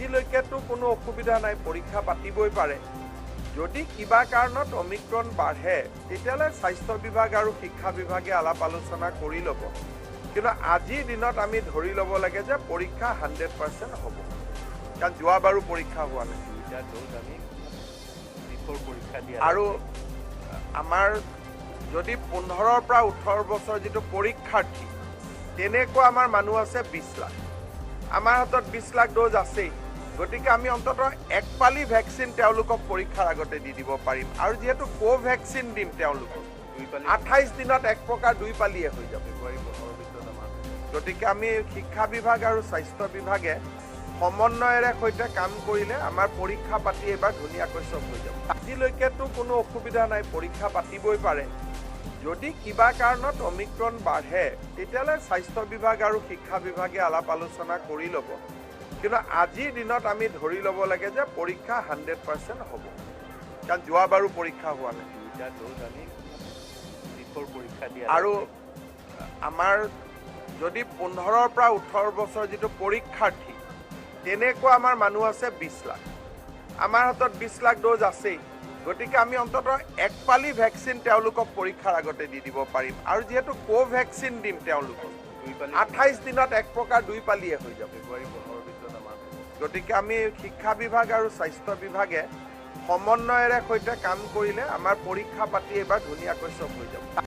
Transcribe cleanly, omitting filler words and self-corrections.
আজিলৈকেতো কোনো অসুবিধা নাই, পৰীক্ষা পাতিবই পাৰে। যদি কিবা কাৰণত অমিক্ৰণ বাঢ়ে, তেতিয়াহ'লে স্বাস্থ্য বিভাগ আৰু শিক্ষা বিভাগে আলাপ আলোচনা কৰি ল'ব। কিন্তু আজিৰ দিনত আমি ধৰি ল'ব লাগে যে পৰীক্ষা 100% হ'ব, কাৰণ যোৱাবাৰো পৰীক্ষা হোৱা নাই। আৰু আমাৰ যদি 15ৰ পৰা 18 বছৰ যিটো পৰীক্ষাৰ্থী, তেনেকুৱা আমাৰ মানুহ আছে 20 লাখ। আমাৰ হাতত 20 লাখ ড'জ আছেই, গতিকে আমি অন্ততঃ এক পালি ভেকচিন তেওঁলোকক পৰীক্ষাৰ আগতে দি দিব পাৰিম। আৰু যিহেতু কোভেক্সিন দিম তেওঁলোকক, 28 দিনত এক প্ৰকাৰ দুই পালিয়ে হৈ যাব। গতিকে আমি শিক্ষা বিভাগ আৰু স্বাস্থ্য বিভাগে সমন্বয়েৰে সৈতে কাম কৰিলে আমাৰ পৰীক্ষা পাতি এইবাৰ ধুনীয়াকৈ চব হৈ যাব। আজিলৈকেতো কোনো অসুবিধা নাই, পৰীক্ষা পাতিবই পাৰে। যদি কিবা কাৰণত অমিক্ৰণ বাঢ়ে, তেতিয়াহ'লে স্বাস্থ্য বিভাগ আৰু শিক্ষা বিভাগে আলাপ আলোচনা কৰি ল'ব। কিন্তু আজিৰ দিনত আমি ধৰি ল'ব লাগে যে পৰীক্ষা 100% হ'ব, কাৰণ যোৱাবাৰো পৰীক্ষা হোৱা নাই। আৰু আমাৰ যদি 15ৰ পৰা 18 বছৰ যিটো পৰীক্ষাৰ্থী, তেনেকুৱা আমাৰ মানুহ আছে 20 লাখ। আমাৰ হাতত 20 লাখ ড'জ আছেই, গতিকে আমি অন্ততঃ এক পালি ভেকচিন তেওঁলোকক পৰীক্ষাৰ আগতে দি দিব পাৰিম। আৰু যিহেতু কোভেক্সিন দিম তেওঁলোকক, 28 দিনত এক প্ৰকাৰ দুই পালিয়ে হৈ যাব। গতিকে আমি শিক্ষা বিভাগ আৰু স্বাস্থ্য বিভাগে সমন্বয়েৰে সৈতে কাম কৰিলে আমাৰ পৰীক্ষা পাতি এইবাৰ ধুনীয়াকৈ চব হৈ যাব।